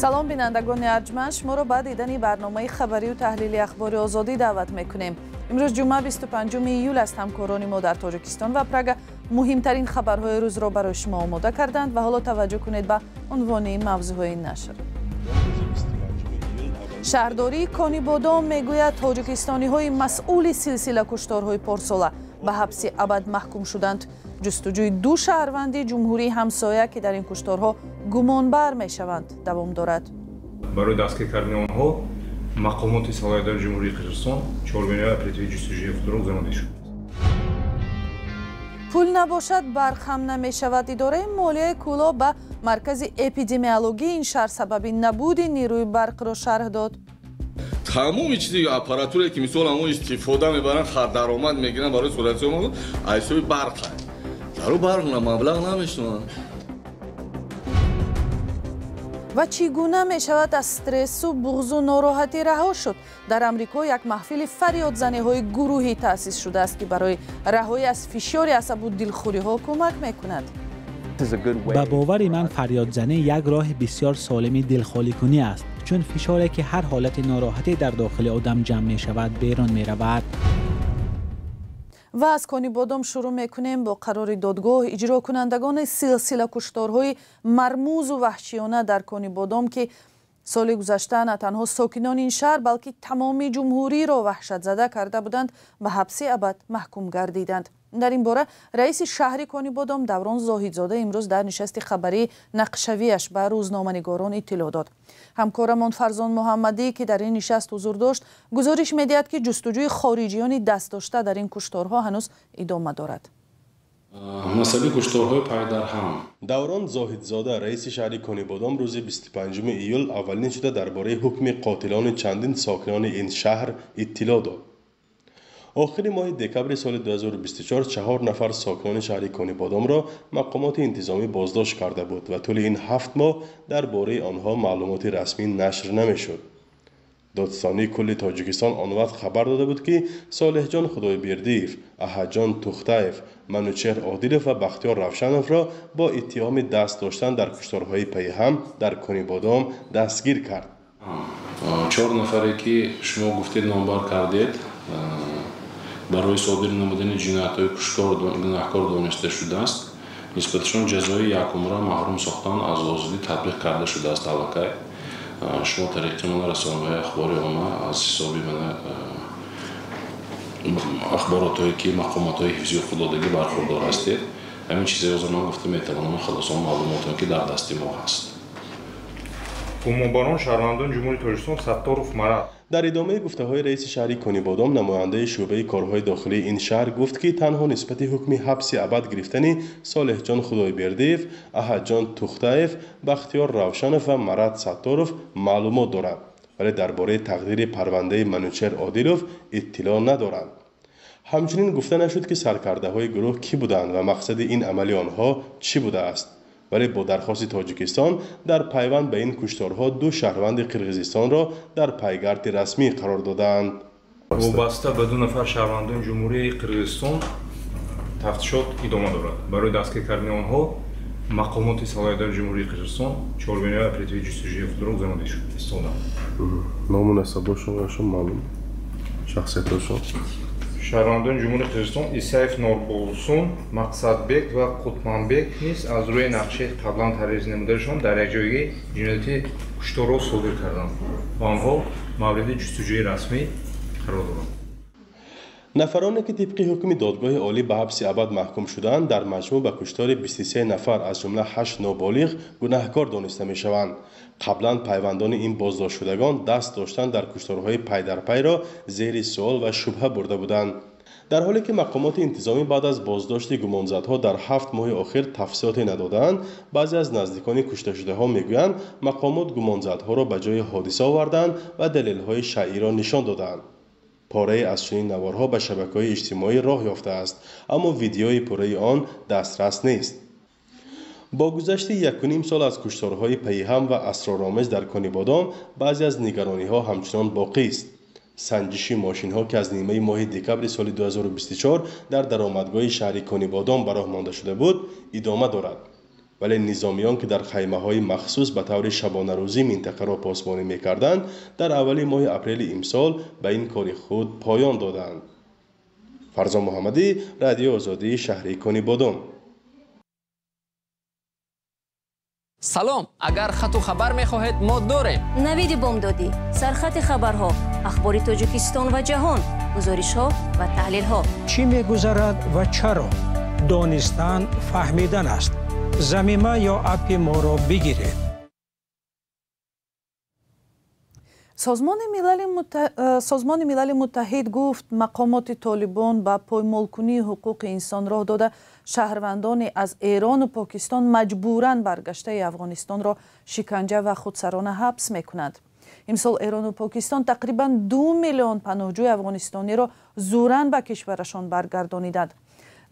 Салом, бинандагони арҷманд, шуморо ба дидани барномаи хабарию таҳлили Ахбори Озодӣ даъват мекунем. Имрӯз ҷумъа, 25 июл аст. Ҳамкорони мо дар Тоҷикистон ва Прага муҳимтарин хабарҳои рӯзро барои шумо омода карданд ва ҳоло таваҷҷӯҳ кунед ба унвони мавзӯъҳои нашр. Шаҳрдории Конибодом мегӯяд, тоҷикистониҳои масъули силсила кушторҳои порсола ба ҳабси абад маҳкум шуданд. Ҷустуҷӯи ду шаҳрванди ҷумҳурии ҳамсоя, ки дар ин кушторҳо гумонбар мешаванд, давом дорад. Барои дастгир кардани онҳо мақомоти салоҳиятдори Ҷумҳурии Қирғизистон чорбинои оперативии ҷустуҷӯи худро гузаронида шуд. Пул набошад, барқ ҳам намешавад. Идораи молияи Кӯлоб ба маркази эпидемиологии ин шаҳр сабаби набуди нерӯи барқро шарҳ дод. Тамоми чизи аппаратурае, ки мисол ҳамон истифода мебаранд, даромад мегиранд барои суратҳои аз ҳисоби барқ, дару барқ маблағ намешунанд. Ва чӣ гуна мешавад аз стрессу буғзу нороҳатӣ раҳо шуд? Дар Амрико як маҳфили фарёдзаниҳои гурӯҳӣ таъсис шудааст, ки барои раҳоӣ аз фишори асабу дилхӯриҳо кӯмак мекунад. Ба бовари ман, фарёдзанӣ як роҳи бисёр солими дилхоликунӣ аст, чун фишоре, ки ҳар ҳолати нороҳатӣ дар дохили одам ҷамъ мешавад, берун меравад. Ва аз Конибодом шурӯъ мекунем. Бо қарори додгоҳ иҷрокунандагони силсила кушторҳои мармузу ваҳшиёна дар Конибодом, ки соли гузашта на танҳо сокинони ин шаҳр, балки тамоми ҷумҳуриро ваҳшатзада карда буданд, ба ҳабси абад маҳкум гардиданд. Дар ин бора раиси шаҳри Конибодом Даврон Зоҳидзода имрӯз дар нишасти хабарии нақшавиаш ба рӯзноманигорон иттилоъ дод. Ҳамкорамон Фарзон Муҳаммадӣ, ки дар ин нишаст ҳузур дошт, гузориш медиҳад, ки ҷустуҷӯи хориҷиёни даст дошта дар ин кушторҳо ҳанӯз идома дорад. Масъалаи кушторҳои пайдарҳам. Даврон Зоҳидзода, раиси шаҳри Конибодом, рӯзи 25 июл аввалин шуда дар бораи ҳукми қотилони чандин сокинони ин шаҳр иттилоъ дод. Охири моҳи декабри соли 2024 чаҳор нафар сокинони шаҳри Конибодомро мақомоти интизомӣ боздошт карда буд ва тӯли ин 7 моҳ дар бораи онҳо маълумоти расмӣ нашр намешуд. Додситонии кулли Тоҷикистон он вақт хабар дода буд, ки Солеҳҷон Худойбердиев, Аҳадҷон Тухтаев, Манучеҳр Одилов ва Бахтиёр Равшановро бо иттиҳоми даст доштан дар кушторҳои пайҳам дар Конибодом дастгир кард. Чор нафаре, ки шумо гуфтед, номбар кардед, барои содир намудани ҷиноятҳои куштор гунаҳкор дониста шудааст. Нисбаташон ҷазои якумра маҳрум сохтан аз озодӣ татбиқ карда шудааст. Аллакай шумо тариқи мана расонаҳои ахбори омма аз ҳисоби мана ахборотҳое, ки мақомотҳои ҳифзи ҳуқуқ додагӣ, бархурдор ҳастед. Ҳамин чизе ҳозир ман гуфта метавонам, хулоса маълумотое, ки дар дасти мо ҳаст. Гумонбарон шаҳрвандони Ҷумҳурии Тоҷикистон Сатторов Марат. Дар идомаи гуфтаҳои раиси шаҳри Конибодом намояндаи шӯъбаи корҳои дохилии ин шаҳр гуфт, ки танҳо нисбати ҳукми ҳабси абад гирифтани Солеҳҷон Худойбердиев, Аҳадҷон Тухтаев, Бахтиёр Равшанов ва Марат Сатторов маълумот дорад, вале дар бораи тақдири парвандаи Манучеҳр Одилов иттилоъ надоранд. Ҳамчунин гуфта нашуд, ки саркардаҳои гурӯҳ кӣ буданд ва мақсади ин амали онҳо чӣ будааст. Вале бо дархости Тоҷикистон дар пайванд ба ин кушторҳо ду шаҳрванди Қирғизистонро дар пайгарди расмӣ қарор додаанд. Вобаста ба ду нафар шаҳрвандони Ҷумҳурии Қирғизистон тафтишот идома дорад. Барои дастгир кардани онҳо мақомоти салоҳиятдори Ҷумҳурии Қирғизистон чорбинои оперативии ҷустуҷӯи худро гузаронида истоданд. Ному насабошон маълум, шахсиятошон? Шаҳрвандони Ҷумҳурии Қирғизистон Исаев Норболсун, Мақсадбек ва Қутманбек низ аз рӯи нақшаи қаблан таҳрир намудаашон дар якҷоягӣ ҷинояти кушторро содир карданд ва онҳо мавриди ҷустуҷӯи расмӣ қарор доранд. Нафароне, ки тибқи ҳукми додгоҳи олӣ ба ҳабси абад маҳкум шудаанд, дар маҷмӯъ ба куштори 23 нафар, аз ҷумла ҳашт ноболиғ, гунаҳкор дониста мешаванд. Қаблан пайвандони ин боздоштшудагон даст доштан дар кушторҳои пайдарпайро зери суол ва шубҳа бурда буданд. Дар ҳоле ки мақомоти интизомӣ баъд аз боздошти гумонзадҳо дар 7 моҳи охир тафсилоте надодаанд, баъзе аз наздикони кушташудаҳо мегӯянд, мақомот гумонзадҳоро ба ҷои ҳодиса овардаанд ва далелҳои шайъиро нишон додаанд. Порае аз чунин наворҳо ба шабакаҳои иҷтимоӣ роҳ ёфтааст, аммо видеои пурраи он дастрас нест. Бо гузашти якуним сол аз кушторҳои пайҳам ва асроромез дар Конибодом баъзе аз нигарониҳо ҳамчунон боқист. Санҷиши мошинҳо, ки аз нимаи моҳи декабри соли 2024 дар даромадгоҳи шаҳри Конибодом ба роҳ монда шуда буд, идома дорад. Вале низомиён, ки дар хаймаҳои махсус ба таври шабонарӯзӣ минтақаро посбонӣ мекарданд, дар аввали моҳи апрели имсол ба ин кори худ поён доданд. Фарзон Муҳаммадӣ, Радиои Озодӣ, шаҳри Конибодом. Салом, агар хату хабар мехоҳед, мо дорем. Навиди бомдодӣ, сархати хабарҳо, ахбори Тоҷикистон ва ҷаҳон, гузоришҳо ва таҳлилҳо. Чӣ мегузарад ва чаро? Донистан фаҳмидан аст. Замима ё аппи моро бигиред. Созмони Милали Муттаҳид гуфт, мақомоти Толибон ба поймолкунии ҳуқуқи инсон роҳ дода, шаҳрвандони аз Эрону Покистон маҷбуран баргаштаи Афғонистонро шиканҷа ва худсарона ҳабс мекунанд. Имсол Эрону Покистон тақрибан 2 миллион паноҳҷӯи афғонистониро зӯран ба кишварашон баргардониданд.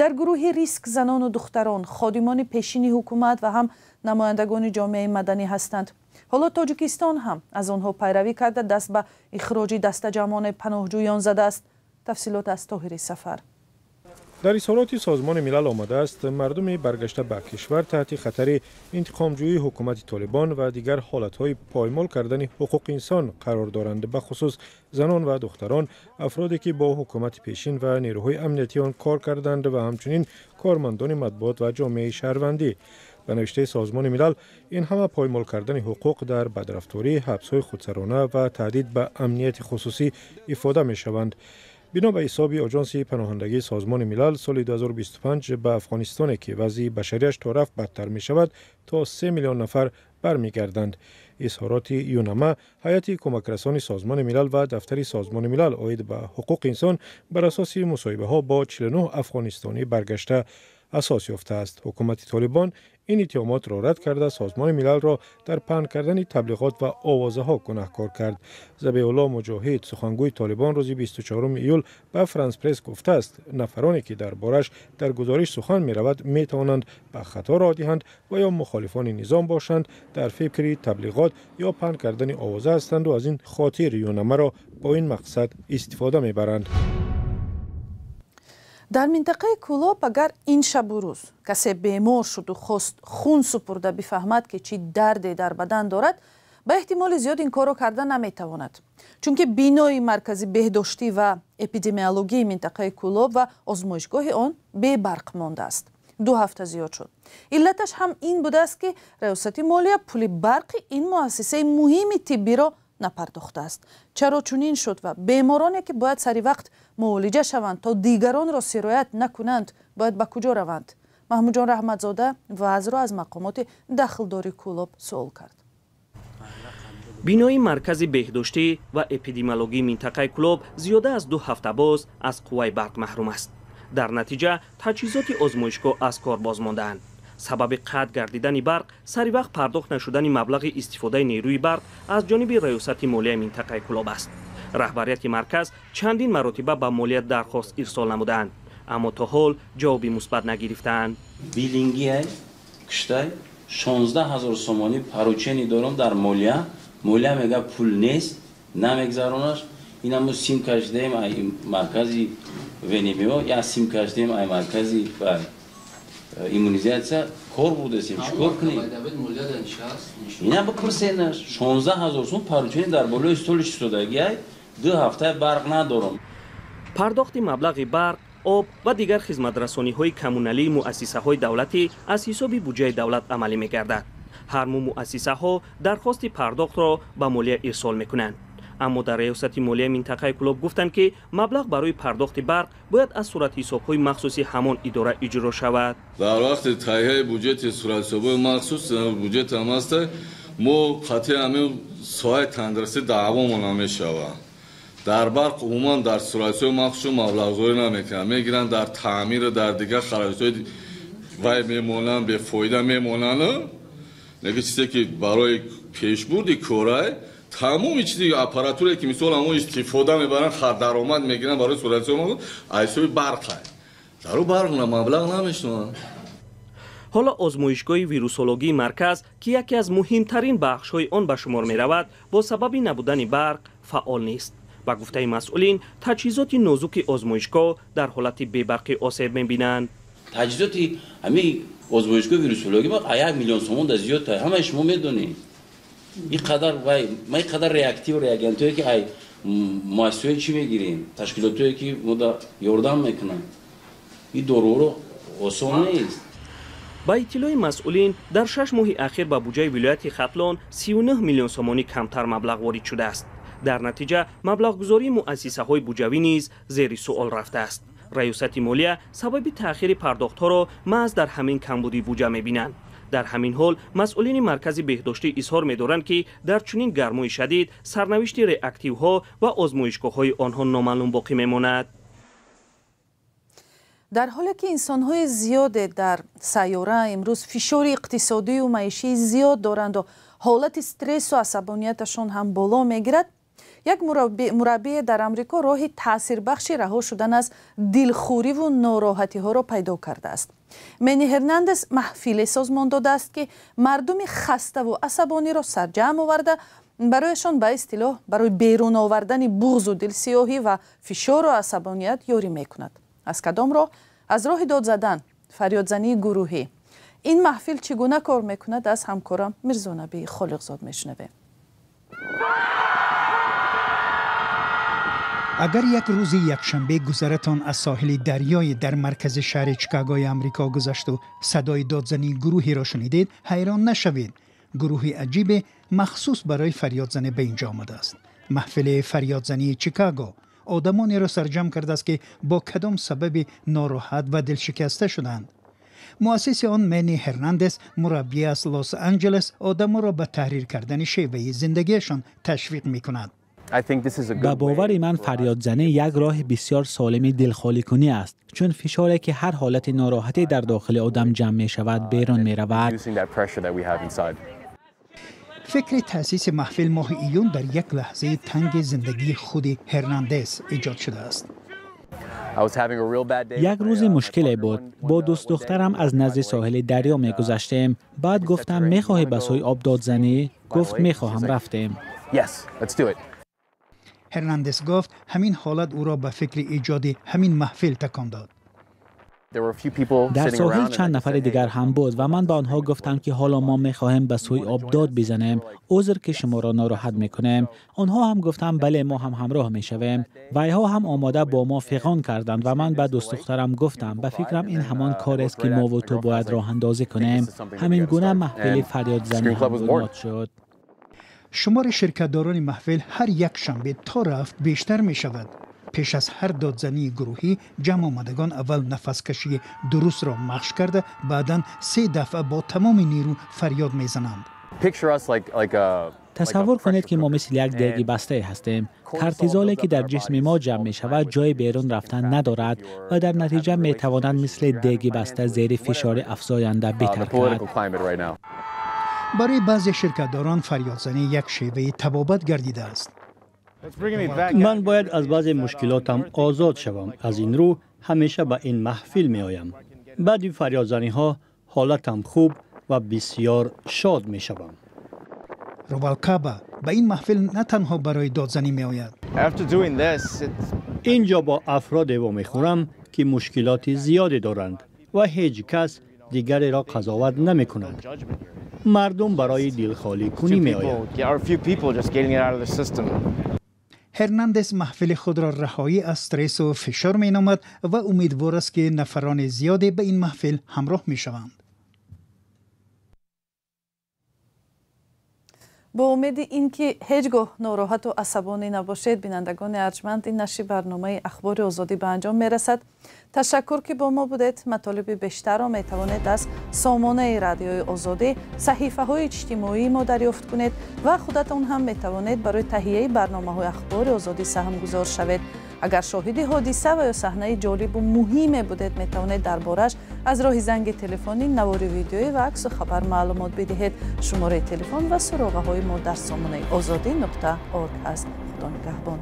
Дар гурӯҳи риск занону духтарон, ходимони пешини ҳукумат ва ҳам намояндагони ҷомеаи маданӣ ҳастанд. Ҳоло Тоҷикистон ҳам аз онҳо пайравӣ карда, даст ба ихроҷи дастаҷамъонаи паноҳҷӯён задааст. Тафсилот аз Тоҳири Сафар. Дар изҳороти Созмони Милал омадааст, мардуми баргашта ба кишвар таҳти хатари интиқомҷӯии ҳукумати Толибон ва дигар ҳолатҳои поймол кардани ҳуқуқи инсон қарор доранд, бахусус занон ва духтарон, афроде ки бо ҳукумати пешин ва нерӯҳои амниятии он кор карданд ва ҳамчунин кормандони матбуот ва ҷомеаи шаҳрвандӣ. Ба навиштаи Созмони Милал, ин ҳама поймол кардани ҳуқуқ дар бадрафторӣ, ҳабсҳои худсарона ва таҳдид ба амнияти хусусӣ ифода мешаванд. Бино ба ҳисоби Оҷонси паноҳандагии Созмони Милал, соли 2025 ба Афғонистоне, ки вазъи башарияш то рафт бадтар мешавад, то 3 миллион нафар бармегарданд. Изҳороти ЮНАМА, ҳайати кӯмакрасони Созмони Милал ва дафтари Созмони Милал оид ба ҳуқуқи инсон бар асоси мусоҳибаҳо бо 49 афғонистонӣ баргашта асос ёфтааст. Ҳукумати Толибон ин иттиҳомотро рад карда, Созмони Милалро дар паҳн кардани таблиғот ва овозаҳо гунаҳкор кард. Забиулло Муҷоҳид, сухангӯи Толибон, рӯзи 24 июл ба Франс Пресс гуфтааст, нафароне ки дар бораш дар гузориш сухан меравад, метавонанд ба хато роҳ диҳанд ва ё мухолифони низом бошанд, дар фикри таблиғот ё паҳн кардани овоза ҳастанд ва аз ин хотир ЮНАМАро бо ин мақсад истифода мебаранд. Дар минтақаи Кӯлоб агар ин шабу рӯз касе бемор шуду хост хун супурда бифаҳмад, ки чӣ дарде дар бадан дорад, ба эҳтимоли зиёд ин корро карда наметавонад. Чунки бинои маркази беҳдоштӣ ва эпидемиологии минтақаи Кӯлоб ва озмоишгоҳи он бебарқ мондааст. 2 ҳафта зиёд шуд. Иллаташ ҳам ин будааст, ки раёсати молия пули барқи ин муассисаи муҳими тиббиро напардохтааст. Чаро чунин шуд ва бемороне, ки бояд сари вақт муолиҷа шаванд, то дигаронро сироят накунанд, бояд ба куҷо раванд? Маҳмудҷон Раҳматзода вазъро аз мақомоти дахлдори Кӯлоб суол кард. Бинои маркази беҳдоштӣ ва эпидемиологии минтақаи Кӯлоб зиёда аз 2 ҳафта боз аз қувваи барқ маҳрум аст. Дар натиҷа таҷҳизоти озмоишгоҳ аз кор боз мондаанд. Сабаби қатъ гардидани барқ сари вақт пардохт нашудани маблағи истифодаи нерӯи барқ аз ҷониби раёсати молияи минтақаи Кӯлоб аст. Раҳбарияти марказ чандин маротиба ба молия дархост ирсол намудаанд, аммо то ҳол ҷавоби мусбат нагирифтаанд. Билингиай киштай 16 ҳазор сомонӣ поручени дорам дар молия. Молия мега пул нест, намегзаронаш. Инамо сим кашидаем ай маркази ВНМО, я сим кашидаем ай маркази иммунизатсия, кор будасем, чӣ кор кунем? Ина бипурсенаш. 16 ҳазор сум поручени дар болои столи чистодагиай, 2 ҳафта барқ надорам. Пардохти маблағи барқ, об ва дигар хизматрасониҳои коммуналии муассисаҳои давлатӣ аз ҳисоби буҷаи давлат амалӣ мегардад. Ҳар муассисаҳо дархости пардохтро ба молия ирсол мекунанд. Аммо дар раёсати молияи минтақаи Кӯлоб гуфтанд, ки маблағ барои пардохти барқ бояд аз суратҳисобҳои махсуси ҳамон идора иҷро шавад. Дар вақти таҳияи буҷети суратҳисобҳои махсус буҷет ҳам аст, мо қатъи ҳамин соҳаи тандурустӣ даъвомон намешавад. Дар барқ умуман дар суратҳисоби махсус маблағгузорӣ намекунанд, мегиранд дар таъмир, дар дигар хароҷотҳои вай мемонанд, бефоида мемонанд. Лекин чизе ки барои пешбурди корай тамоми чизи аппаратуре ки мисол ҳамон истифода мебаранд, даромад мегиранд барои суратҳисоби аз ҳисоби барқ. Дар ӯ барқ маблағ намешунаванд. Ҳоло озмоишгоҳи вирусологии марказ, ки яке аз муҳимтарин бахшҳои он ба шумор меравад, бо сабаби набудани барқ фаъол нест. Ба гуфтаи масъулин, таҷҳизоти нозуки озмоишгоҳ дар ҳолати бебарқӣ осеб мебинанд. Таҷҳизоти ҳамин озмоишгоҳи вирусологӣ ма 1 миллион сомон да зиёд, ҳамаи шумо медонед. Ин қадар вай, ма ин қадар реактив, реагентҳое ки ай муассисаҳое чӣ мегирем, ташкилотҳое ки мода ёрдам мекунанд, ин доруҳоро осон нест. Ба иттилои масъулин, дар 6 моҳи ахир ба буҷаи вилояти Хатлон 39 миллион сомонӣ камтар маблағ ворид шудааст. Дар натиҷа маблағгузории муассисаҳои буҷавӣ низ зери суол рафтааст. Раёсати молия сабаби таъхири пардохтҳоро маҳз дар ҳамин камбудии буҷа мебинанд. Дар ҳамин ҳол масъулини маркази беҳдоштӣ изҳор медоранд, ки дар чунин гармои шадид сарнавишти реактивҳо ва озмоишгоҳҳои онҳо номаълум боқӣ мемонад. Дар ҳоле ки инсонҳои зиёде дар сайёра имрӯз фишори иқтисодию маишии зиёд доранду ҳолати стрессу асабонияташон ҳам боло мегирад, як мураббие дар Амрико роҳи таъсирбахши раҳо шудан аз дилхӯриву нороҳатиҳоро пайдо кардааст. Мени Ҳернандес маҳфиле созмон додааст, ки мардуми хаставу асабониро сарҷамъ оварда, барояшон ба истилоҳ барои берун овардани буғзу дилсиёҳӣ ва фишору асабоният ёрӣ мекунад. Аз кадом роҳ? Аз роҳи дод задан, фарёдзании гурӯҳӣ. Ин маҳфил чӣ гуна кор мекунад, аз ҳамкорам Мирзонаби Холиқзод мешунавем. Агар як рӯзи якшанбе гузаратон аз соҳили дарёи дар маркази шаҳри Чикагои Амрико гузашту садои додзании гурӯҳеро шунидед, ҳайрон нашавед. Гурӯҳи аҷибе махсус барои фарёдзанӣ ба инҷо омадааст. Маҳфили фарёдзании Чикаго одамонеро сарҷамъ кардааст, ки бо кадом сабаби нороҳат ва дилшикаста шуданд. Муассиси он Мени Ҳернандес, мураббӣ аз Лос-Анҷелес, одамонро ба таҳрир кардани шеваи зиндагиашон ташвиқ мекунад. Ба бовари ман, фарёдзанӣ як роҳи бисёр солими дилхоликунӣ аст, чун фишоре ки ҳар ҳолати нороҳатӣ дар дохили одам ҷамъ мешавад, берун меравад. Фикри таъсиси маҳфил моҳи июн дар як лаҳзаи танги зиндагии худи Ҳернандес эҷод шудааст. Як рӯзи мушкиле буд. Бо дӯстдухтарам аз назди соҳили дарё мегузаштем. Баъд гуфтам, мехоҳӣ ба сӯи об дод занӣ? Гуфт, мехоҳам, рафтем. Ҳернандес гуфт, ҳамин ҳолат ӯро ба фикри эҷоди ҳамин маҳфил такон дод. Дар соҳил чанд нафари дигар ҳам буд ва ман ба онҳо гуфтам, ки ҳоло мо мехоҳем ба сӯи об дод бизанем, узр ки шуморо нороҳат мекунем. Онҳо ҳам гуфтанд, бале, мо ҳам ҳамроҳ мешавем. Вайҳо ҳам омода бо мо фиғон карданд ва ман ба дӯстдухтарам гуфтам, ба фикрам ин ҳамон корест, ки мову ту бояд роҳандозӣ кунем. Ҳамин гуна маҳфили фарёдзанӣ ҳам бунёд шуд. Шумори ширкатдорони маҳфил ҳар якшанбе то рафт бештар мешавад. Пеш аз ҳар додзании гурӯҳӣ ҷамъ омадагон аввал нафаскашии дурустро машқ карда, баъдан 3 дафъа бо тамоми нерӯ фарёд мезананд. Тасаввур кунед, ки мо мисли як деги бастае ҳастем. Кортизоле, ки дар ҷисми мо ҷамъ мешавад, ҷои берун рафтан надорад ва дар натиҷа метавонад мисли деги баста зери фишори афзоянда битаркад. Барои баъзе ширкатдорон фарёдзанӣ як шеваи табобат гардидааст. Ман бояд аз баъзе мушкилотам озод шавам, аз ин рӯ ҳамеша ба ин маҳфил меоям. Баъди фарёдзаниҳо ҳолатам хуб ва бисьёр шод мешавам. Рувалкаба ба ин маҳфил на танҳо барои додзанӣ меояд. Ин ҷо бо афроде вомехӯрам, ки мушкилоти зиёде доранд ва ҳеҷ кас дигареро қазоват намекунад. Мардум барои дилхоликунӣ меоянд. Ҳернандес маҳфили худро раҳоӣ аз стрессу фишор меномад ва умедвор аст, ки нафарони зиёде ба ин маҳфил ҳамроҳ мешаванд. Бо умеди ин ки ҳеҷ гоҳ нороҳату асабонӣ набошед, бинандагони арҷманд, ин нашри барномаи Ахбори Озодӣ ба анҷом мерасад. Ташаккур, ки бо мо будед. Матолиби бештарро метавонед аз сомонаи Радиои Озодӣ, саҳифаҳои иҷтимоии мо дарёфт кунед ва худатон ҳам метавонед барои таҳияи барномаҳои Ахбори Озодӣ саҳмгузор шавед. Агар шоҳиди ҳодиса ва ё саҳнаи ҷолибу муҳиме будед, метавонед дар бораш аз роҳи занги телефонӣ, навори видеоӣ ва аксу хабар маълумот бидиҳед. Шумораи телефон ва суроғаҳои мо дар сомонаи озодӣ.org аст. Худо нигаҳбон.